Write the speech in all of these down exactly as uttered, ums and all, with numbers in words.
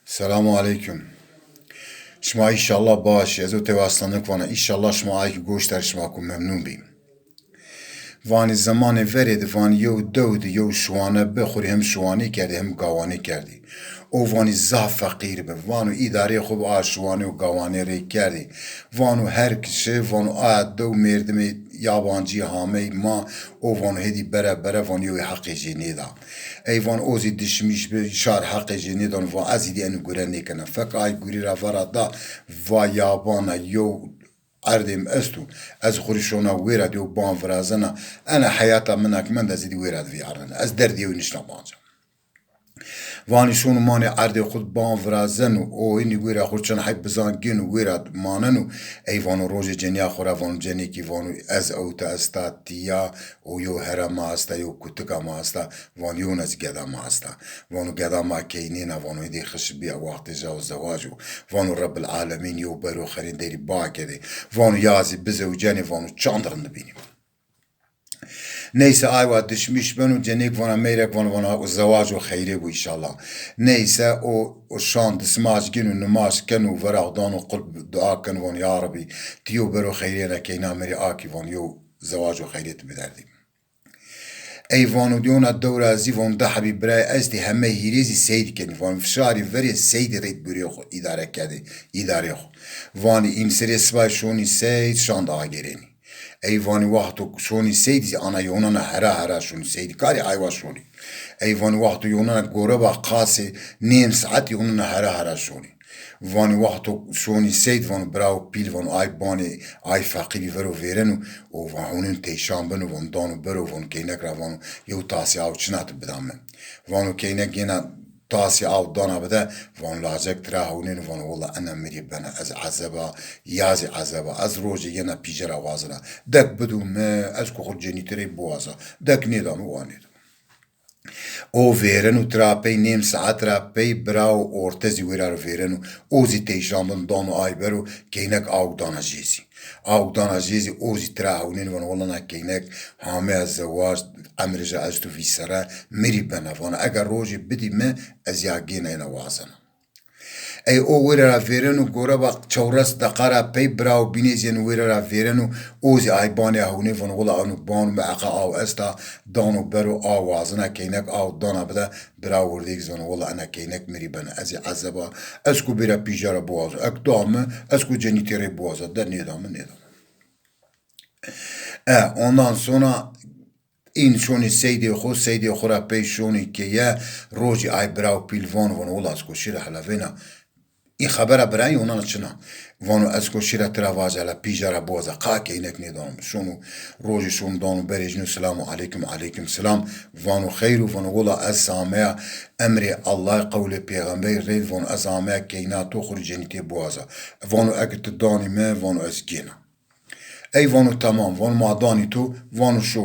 Selamu aleykum. Şima înşallah baş, ez o tewaslanık vana. Înşallah şima ay ki goş der şima ku memnun bî. Vanî zemanê verê de vanî yew dew de yew şiwane bi xwu rê hem şiwanê kerdî hem gawanê kerdî. O vanî zaf feqîr bi. Vano îdareyê xwu bi a şiwane û gawanê rê kerdî. Vano her kişi vano a dew mêrdimê yabancî hamey ma, o vano hêdî bere bere vano yewê heqê jê nêda. Ey vano o zî dişmîş bi, şar heqê jê nêdano, va ez zî dî eno gure nêkena. Fek ay gurî ra vera da, va yabana yew erdê mi esto. Ez xwu rê şona wêra dî yew ban virazena. Ena heyata min a ki menda ez zî dî wêra di vîyarnena. Ez derdê yew nişna banca. Vanî şono manê erdê xwu di ban virazeno, o hinî wêra xwu çend heb bizan gêno, wêra maneno. Ey vano rojê cenîya xwu ra vano cenêkî vano ez ewta esta tîya, o yew here ma esta, yew kutika ma esta, vano yewna zî geda ma esta. Vano geda ma keynêna, vano hêdî xişi bîya wextê ja û zewac o. Vano Rebbil Alemîn yew bero xerên derî ba kedê. Vano ya zî bizewcenê, vano çand rind bînî. Neyse ay wa dişmîş beno, cenêk vana meyrek vano, vana zewaco xeyrê bo înşallah. Neyse o, o şan dismac gêno, nimaj keno, vera xwu dano qulp dua keno, vano ya Rebî ti yew bero xeyrê ena keyna mi rê a kî, vano yew zewaco xeyrê ti biderdî. Ey vano yewna dewra zî vano di hebî birayê estî, heme hîrê zî seyd kenî. Vano fişarî verê seydî rê gurê xwu îdare kerdê, îdarê xwu. Vanî îmserê sibay şonî seyd şand agêrenî. Ey vanî wexto şonî seydî zî ana yewnana hera hera şonî seydî. Karê aywa şonî. Ey vanî wexto yewnana goreba qasê nêm saet yewnana hera hera şonî. Vanî wexto şonî seyd vano birawo pîl vano ay banê ay feqîrî vero vêreno û van honên teyşan beno, vano dano bero, vano keynek ra vano yew tasî aw çina ti bida mi. Vano keynek yena tasî aw dana bide, vano lacek tira hewnêno, vano willa ena mi rê bena, ez ezeba, ya zî ezeba, ez rojê yena pîje ra wazena. Dek bido mi, ez ku xwu cenîtî rê biwaza. Dek nêda mi, wa nêda. O vêreno tira pey, nêm saet ra pey birawo orte zî wêra ro vêreno. O zî teyşan bin dano ay bero, keynek aw dana jê zî. Aw dana jê zî, o zî tira hewnêno vano willa na keynek hameya zewac, emrê ja esto vîsere, mi rê bena vano eger rojê bidî mi, ez ya gêna ena wazena. Ey o wêre ra vêreno, goreba çewres deqa ra pey birawo bînê zî yeno wêre ra vêreno, o zî ay banê hewnê vano willa eno bano mi eqa aw esta, dano bero aw wazena, keynek aw dana bide, birawo wirdêk zî vano willa ena keynek mi rê bena, ez zî ezeba, ez ku bêra pîja ra biwazo, ek da mi, ez ku cenîtî rê biwaza, de nêda mi, nêda mi. E, ondan sonra în şonî seydê xwu, seydê xwu ra pey şonî keye, rojî ay birawo pîl vano, vano willa ez ko şîra helavêna. În xebera birayî onana çina. Vano ez ko şîra tira vaja hela pîja ra biwaza, qa keynek nêdano mi. Şono rojî şono dano berê jino, selamu aleykum, aleykum selam. Vano xeyr o, vano willa ez ameya emrê Allay qewlê pêxemberî rê, vano ez ameya keyna to xwu rê cenîtê biwaza. Vano eke ti danî mi, vano ez gêna. Ey vano tamam, vano ma danî to, vano şo.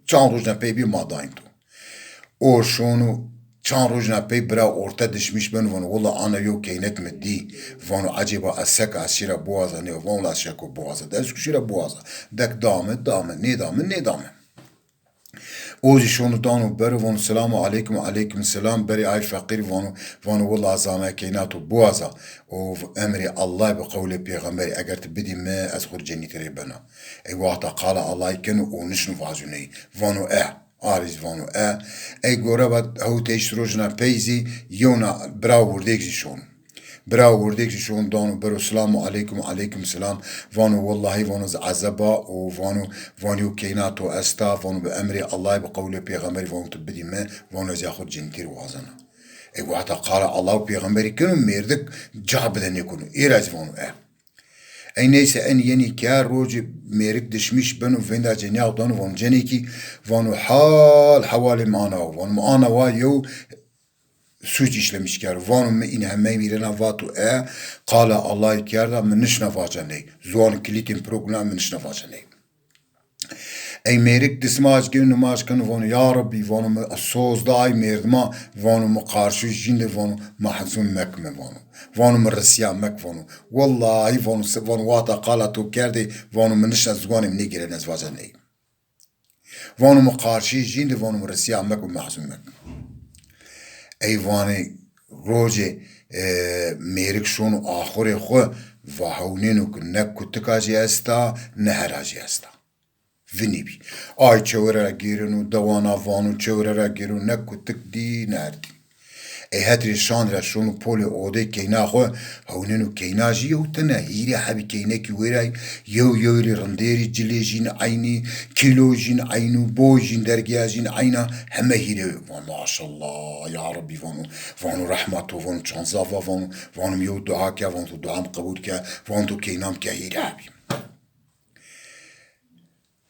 Çand rojna pey bî ma danî to. O şono çand rojna pey bira orte dişmîş beno, vano willa ana yew keynek mi dî, vano ecêba ez seka ez şîra biwaza nê, vano willa ez şeko biwaza. De ez ku şîra biwaza. Dek da mi, da mi, nêda mi, nêda mi. O zî şono dano bero, vano selamu aleykum, aleykum selam. Berê ay feqîr vano, vano willa ez ameya keyna to biwaza. O emrê Allay bi qewlê pêxemberî, eger ti bidî mi, ez xwu rê cenîtî rê bena. Ey wexta qala Allay keno, o nişno vajo ney. Vano e. A rê zî vano e. Ey goreba hewt heşt rojna pey zî yewna bira wirdêk zî şono. Bira wirdêk zî şon dano bero, selamu aleykum, aleykum selam. Vano wellahî, vano ez ezeba û vano, vano yew keyna to esta, vano bi emrê Allay, bi qewlê pêxemberî, vano tu bidî mi, vano ez ya xwu cenîtî rê wazena. Ey wexta qala Alla û pêxemberî keno, mêrdik ca bide nêkono. Ê ra zî vano e. Ey neyse, en yenî ke rojê mêrik dişmîş beno, vênda cenîya xwu dano, vano cenêkî, vano hal hewalê mi ana wa, vano mi ana wa yew suç işlemiş kero. Vano mi în hemeyî vîrena vato e, qala Allay kerda, mi nişna vaca ney. Ziwan kilîtên piro guna, mi nişna vaca ney. Ey mêrik dismaj gêno, nimaj keno, vano ya Rebbî, vano mi soz da ay mêrdima, vano mi qarşî jîn de, vano mehzun mek mi, vano. Vano mi risya mek, vano. Wellahî, vano se, vano wata qala to kerdê, vano mi nişna ziwanê mi nêgêrena ez vaca ney. Vano mi qarşî jîn de, vano mi risya mek û mehzun mek. Ey vanê Rojê, e, mêrik şono axurê xwu, va hewnêno ki ne kutika jî esta, ne hera jî esta. Vinî bî. Ay çewre ra gêreno, dewana vano, çewre ra gêreno, ne kutik dî, ne her dî. Ey het rê şan ra şono polê odê keyna xwu, hewnêno keyna jî yew tene, hîrê hebî keynekî wêray, yew yew rê rindêrî, cilê jîn eynî, kîlo jîn eynû, boy jîn dergiya jîn eyna, heme hîrê. Va maşallah, ya Rebbî vano, vano rehma to, vano çanza va, vano, vano mi yew dua ke, vano to dua mi qebul ke, vano to keyna mi ke hîrê hebî.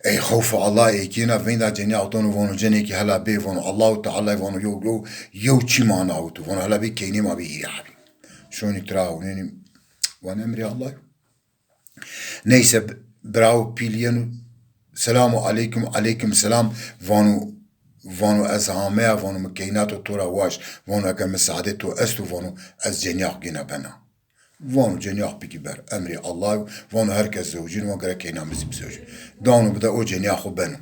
Ey xewfa Allah ê kêna, veynda cenîya dano vano cenêkî hela bê vano Allahu Teala vano yew, yew, yew çî ma nawito vano hela bê keynê ma bê hîrê hebî. Şonî tira hewnênî van emrê Allah yo. Neyse b-, birawo pîl yeno, selamu aleykum, aleykum selam, vano, vano ez hameya, vano mi keyna to to ra waşt, vano eger misaadê to esto, vano ez cenîya xwu gêna bena. Vano cenîya xwu bigî ber. Emrê Allah yo. Vano her kes zewcîno, vano gerek keyna mi zî bizewcîno. Dano bide o cenîya xwu beno.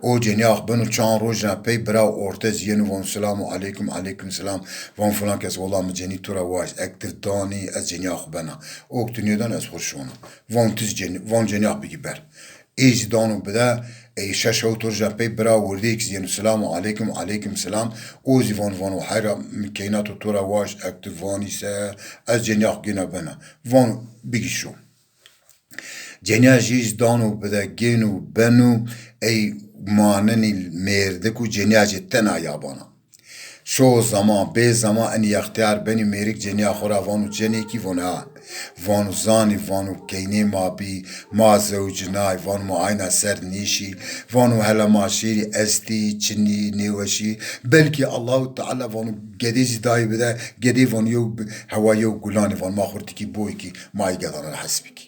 O cenîya xwu beno, çand rojna pey bira orte zî yeno, vano selamu aleykum, aleykum selam. Vano filan kes, wela mi cenî to ra waşt. Ek ti danî ez cenîya xwu bena. Ok ti nêdan ez xwu şona. Vano ti zî cenî, vano cenîya xwu bigî ber. Ê zî dano bide, ey şeş hewt roja pey bira wirdêk zî yeno, selamu aleykum, aleykum selam. O zî vano, vano heyra mi keyna to to ra waşt, ek ti vanî se ez cenîya xwu gêna bena. Vano bigî şo. Cenîya jî zî dano bide, gêno beno, ey manenî mêrdik û cenîya jî tena yabana. Şo zaman, bê zaman enî yextiyar benî, mêrik cenîya xwu ra vano cenêkî, vano ha. Vano zanî, vano keynê ma bî, ma zewcinay, vano ma ayna ser nîşî, vano hela ma şêrî estî, çinî, nêweşî. Belkî Allahu Teala vano gedê zî dayî bide, gedê vano yew bi-, hewa yew gulanî, vano ma xurtikî boy kî, ma ey gedana ra hes bikî.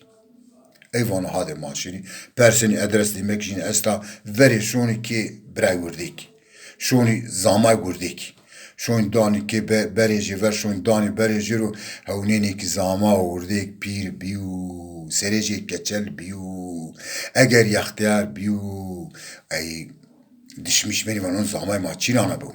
Ey vano hadê ma şêrî. Persenî edres dîmek jîn esta, verê şonî kê biray wirdêk. Şonî zamay wirdêk. Şonî danî kê be-, berê jê ver, şonî danî berê jê ro, hewnênê kî zama wirdêk pîr bîyo, serê jê keçel bîyo. Eger yextiyar bîyo, ey dişmiş benî vano zamay ma çî rana bo.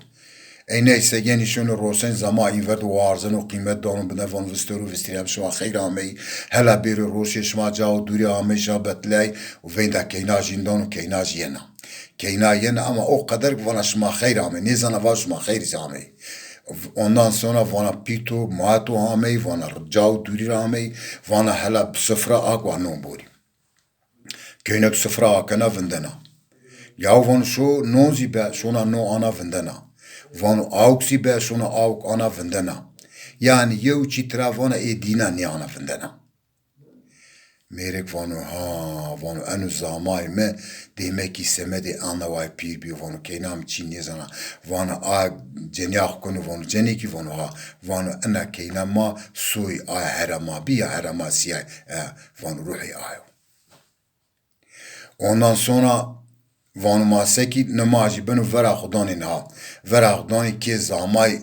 Ey neyse, genî şonî rosen zama înverdo warzeno, qîmet dano bide, vano vistero, vistîrem şima xeyr amey. Hela bêro roşê şima ca û dûrî amey, şima betley û veynda keyna jîn dano, keyna jî yena. Keyna yena ama o qeder ki vana şima xeyr amey. Nêzana va şima xeyr zî amey. Ondan sonra vana pîto, mato amey, vana ca û dûrî ra amey, vana hela sifra ak wa non borî. Keynek sifra akena vindena. Yaw vano şo non zî be, şona non ana vindena. Vano awk zî be, şona awk ana vindena. Yanî yew çî tira vana ê dîna nêana vindena. Mêrik vano ha, vano eno zamay mi, dêmekî semedê anaway pîr bîyo, vano keyna mi çî nêzana. Vano a cenîya xwu keno, vano cenêkî, vano ha. Vano ena keyna ma soy aya hera ma bî ya hera ma sîyay. E, vano ruhê ayo. Ondan sonra vano ma sekî nimajî beno vera xwu danê niha. Vera xwu danê kê zamay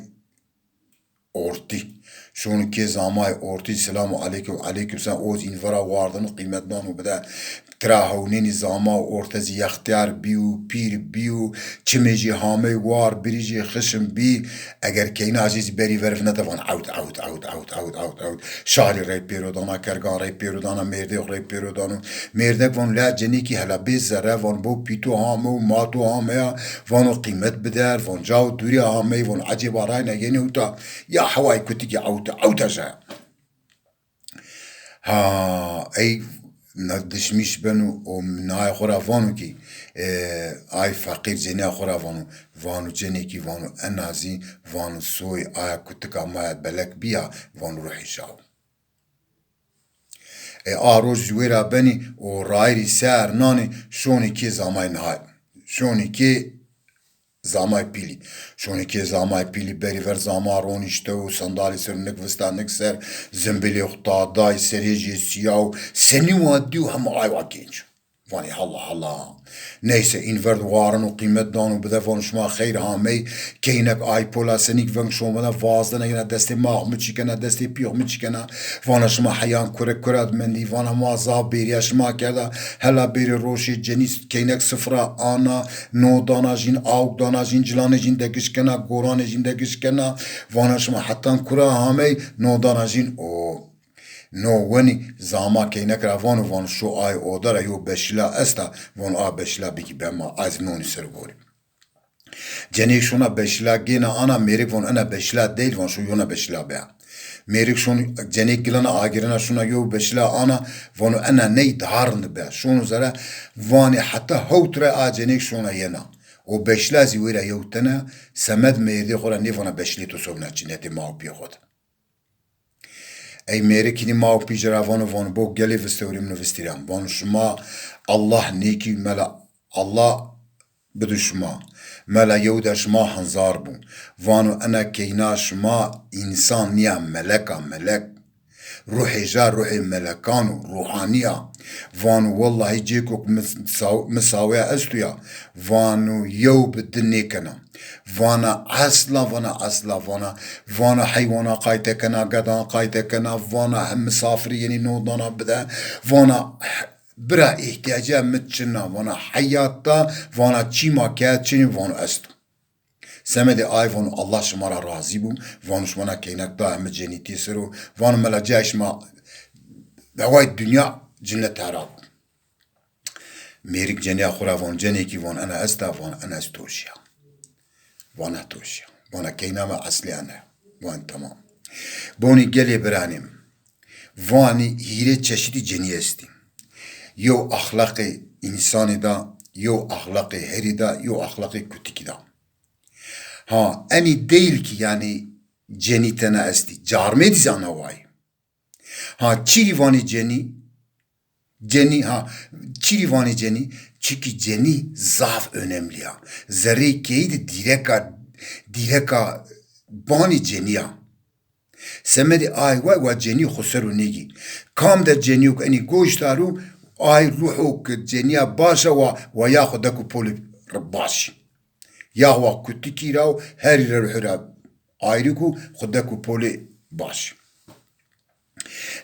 ortî. Şono kê zamay ortî, selamu aleykum, aleykum selam, o zî învera wardeno, qîmet dano bide. Tira hewnênî zama orte zî yextiyar bîyo, pîr bîyo, çimê jî hamey war, birî jî xişim bî. Eger keyna jê zî berî ver vinete van ewt, ewt, ewt. Şarî rey pêro dana, kergan rey pêro dana, mêrdê xo rey pêro dano. Mêrdek vano la cenêkî hela bê zere, vano bo pîto hame û mato hame ya, vano qîmet bider, vano ca û dûrî hamey, vano ecêba rayna yenê uta, ya heway kutikî ewte, ewte jaya. Ha, ey na dişmîş beno û nayê xo ra vano kî, e, ay feqîr cenîya xo ra vano, vano cenêkî, vano ena zî, vano soy aya kutika ma ya belek bîya, vano ruhê şawo. E, a roj zî wêra benî û rayîrî ser nanî şonî kê zamay nihay. Şonî kê zamay pîlî. Şonî kê zamay pîlî berî ver zama ronîşte û sandalî ser nik vista nik ser, zimbilê xwu ta day, serê jê sîya û senî wa dîyo hema ay wa gênc. Vanê hala hala. Neyse, în verd warin û qîmet dan û bide, vano şima xeyr hamey, keynek ay pola senîk veng şomede, vazdene yena destê max mi çî kena, destê pîyox mi çî kena. Vana şima heyan kure kure di mendî, vana ma zaf bêriya şima kerda, hela bêrê roşê cenî keynek sifra ana, no dana jîn, awk dana jîn, cilanê jîn degiş kena, goranê jîn degiş kena. Vana şima hetan kure hamey, no dana jîn o. No wenî zama keynek ra vano, vano şo ay oda ra yo beşila esta, vano a beşila bikî be ma, ez nonî ser gorî. Cenêk şona beşila gêna ana, mêrik vano ena beşila değil, vano şo yona beşila be. Mêrik şon, cenêk gilana agirina şona yo beşila ana, vano ena ney daha rind be. Şono zere, vanê heta hewt re a cenêk şona yena. O beşila zî wêra yewtene, semed mêrdê xo ra nêvana beşilê to sewna çinetê ma û pîyê xo de. Ey mêrik hînî ma û pî ci ra vano, vano bo gelê vistewrê min û vistîran. Vano şima Allah nêkî, mela Allah bidu şima. Mela yew de şima henzar bû. Vano ena keyna şima însan nîya, melek a, melek. Ruhê ja ruhê melekan o, ruhanî ya. Vano wellahî cêko mi saw-, mi saweya esto ya. Vano yew bi di nêkena. Vana esla, vana esla, vana, vana heywana qayte kena, gedan qayte kena, vana hem misafirî yenî no dana bide, vana bira îhtîyacê mi çin a, vana heyat da, vana çî ma keye çin ê, vano esto. Semedê ay vano Allah şima ra razî bo, vano şima na keynek daye mi cenîtî ser o, vano mela cayê şima heway dinya cinnet hera bo. Mêrik cenîya xo ra vano, cenêkî vano, ena esta? Vano, ena ez to şîya. Vana to şîya. Vana keyna mi eslî ena. Van tamam. Bonî gelê biranê mi. Vanî hîrê çeşitî cenî estî. Yew axlaqê însanî da, yew axlaqê herî da, yew axlaqê kutikî da. Ha, enî değil ki yanî cenî tena estî. Carmêdî zî ana wayî. Ha, çirî vanê cenî? Cenî, ha, çirî vanê cenî? Çunkî cenî zaf önemlî ya. Zerreyê keyî de dîreka, dîreka banî cenî ya. Semedê ay way wa cenî xo ser o nêgî. Kam de cenîyo ke enî goş daro, ay ruho ke cenîya baş a wa, wa ya xo dek û polê baş. Ya wa kutikî ra û herî ra ruhî ra ayrî ku xo dek û polê baş.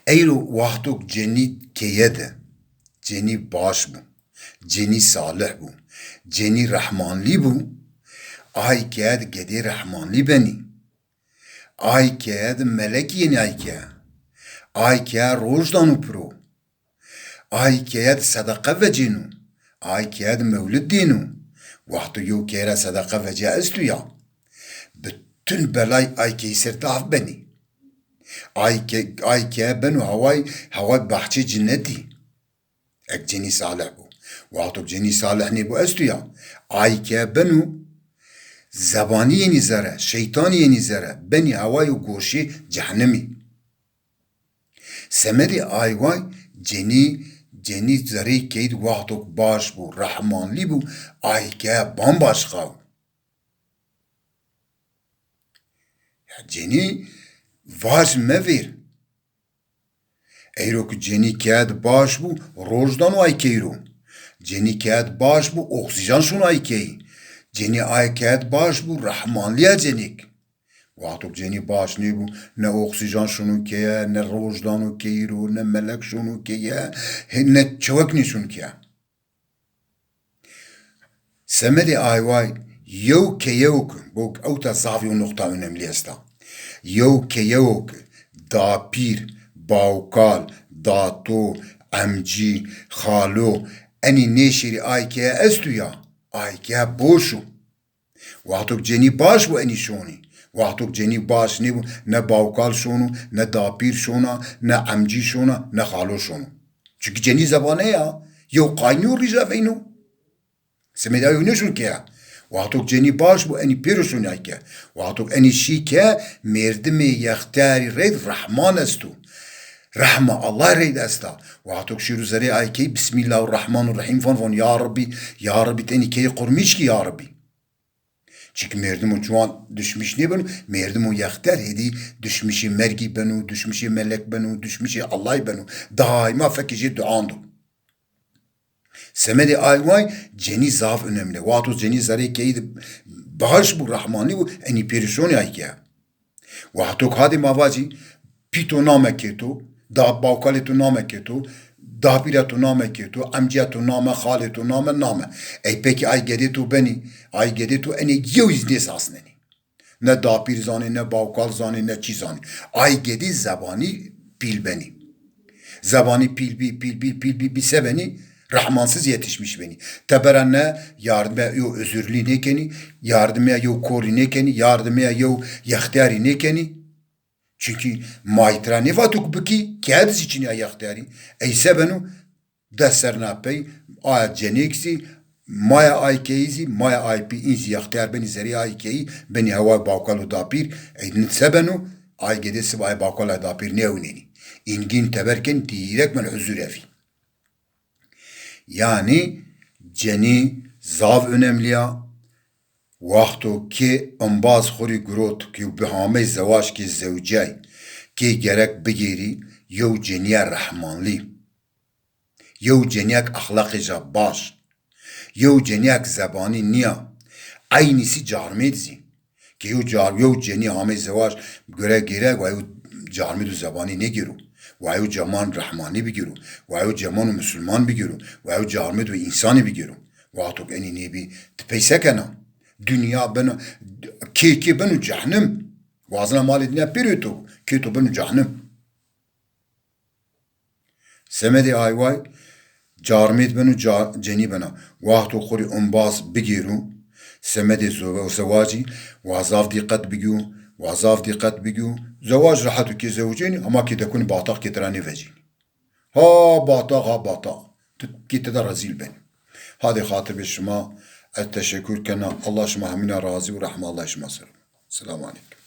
Eyro wexto ke cenî keye de, cenî baş bû, cenî salih bû, cenî rehmanlî bû, ay keye de gedê rehmanlî benî. Ay keye de melekî yenî ay keye. Ay keye roj dano piro. Ay keye de sedeqe vecêno. Ay keye de mewlid dêno. Wexto yew keye ra sedeqe vecîya esto ya. Bütün belay ay keyî ser daf benî. Ay ke-, ay keye beno heway, heway bahçê cinnetî. Ek cenî salih bo. Wexto cenî salih nêbo esto ya. Ay keye beno, zebanî yenî zere, şeytanî yenî zere, benî heway û goşê cehenimî. Semedê ay way cenî, cenî zerreyê keyî di wexto ke baş bo, rehmanlî bo, ay keye bambaşqa bo. Ya cenî vac mevêr. Eyro ke cenî keye de baş bo, roj dano ay keyî ro. Cenî keye de baş bo, oksîjan şono ay keyî. Cenî ay keye de baş bo, rehmanlîya cenêk. Wexto ke cenî baş nêbo, ne oksîjan şono keye, ne roj dano keyî ro, ne melek şono keye, he-, ne çewek nêşono keye. Semedê ay way, yew keyewo ke, bo ewta zaf yew nuqta önemlî esta. Yew keyewo ke dapîr, bawkal, dato, emcî, xalo, enî nêşêrî ay keye esto ya, ay keye boş o. Wexto ke cenî baş bo enî şonî. Wexto ke cenî baş nêbo, ne bawkal şono, ne dapîr şona, ne emcî şona, ne xalo şono. Çunkî cenî zebane ya, yew qaynîyo rîja veyno. Semedê ay nêşon keye. Wexto ke cenî baş bo, enî pêro şonî ay keye. Wexto ke enî şî keye, mêrdimê yextiyarî reyde rehman esto. Rehma Allah reyde esta. Wexto ke şêro zerrê ay keyî, Bismillahirrahmanirrahîm van, van ya Rebbî, ya Rebbî ti enî keyî qurmîş kî ya Rebbî. Çunkî mêrdimo ciwan duşmîş nêbeno, mêrdimo yextiyar hêdî duşmîşê mergî beno, duşmîşê melek beno, duşmîşê Allahî beno. Daîma fekê jê duan do. Semedê ay way cenî zaf önemli. Wexto cenî zerê keyî de baş bû, rehmanî bû, enî pêrişonî ay ke. Wexto ke hadê ma vacî, pî to name kê to, da bawkalê to name kê to, dapîra to name kê to, emcîya to name, xalê to name, name. Ey pekî ay gedê to benî, ay gedê to enê yew zî nêsasnenî. Ne dapîr zanî, ne bawkal zanî, ne çî zanî. Ay gedî zebanî pîl benî. Zebanî pîl bî, pîl bî, pîl bî, bî se benî? Rehmansiz yetişmiş benî. Tebera ne yardimê yew özürlî nêkenî, yardimê yew korî nêkenî, yardimê yew yextiyarî nêkenî. Çunkî ma tira nêvato ke bikî, kerd zî çinî ya yextiyarî. Ey se beno? Des serrîna pey aya cenêk zî, maya ay keyî zî, maya ay pî în zî yextiyar benî zerê ay keyî, benî hewa bawkal û dapîr, ey nit se beno? Ay gedê siba ay bawkal ay dapîr nêewnenî. În gîn teber kenî, dîrek ben huzur evî. Yanî cenî zaf önemlî ya. Wexto kê embaz xwu rî girot ke bi hamey zewaj kê zewcey, kê gerek bigêrî yew cenîye rehmanlî. Yew cenîyek exlaqê ca baş. Yew cenîyek zebanî nîya. Eynîsî carmêd zî. Ke yew car-, yew cenî amey zewaj, gore gêre wa yew carmêd û zebanî nêgêro. Wa yew ceman rehmanî bigêro. Wa yew ceman û musulman bigêro. Wa yew carmêd û însanî bigêro. Wexto ke enî nêbî, ti pey se kena? Dinya beno, kê kê beno cehnim. Wazena malê dinya pêro to, kê to beno cehnim. Semedê ay way carmêd beno, ca-, cenî bena. Wexto xwu rê umbaz bigêro, semedê zo-, zewacî wa zaf dîqet bigîyo, wa zaf dîqet bigîyo. Zewaj rehet o, kê zewcenî, hema kê dekunî bataq kê tira nêvecînî. Ha bataq, ha bataq. Ti kê tede rezîl benî. Hadê xatir bê şima, ez teşekur kena. Allah şima hemîna razî û rehma Allah şima ser. Selamu aleykum.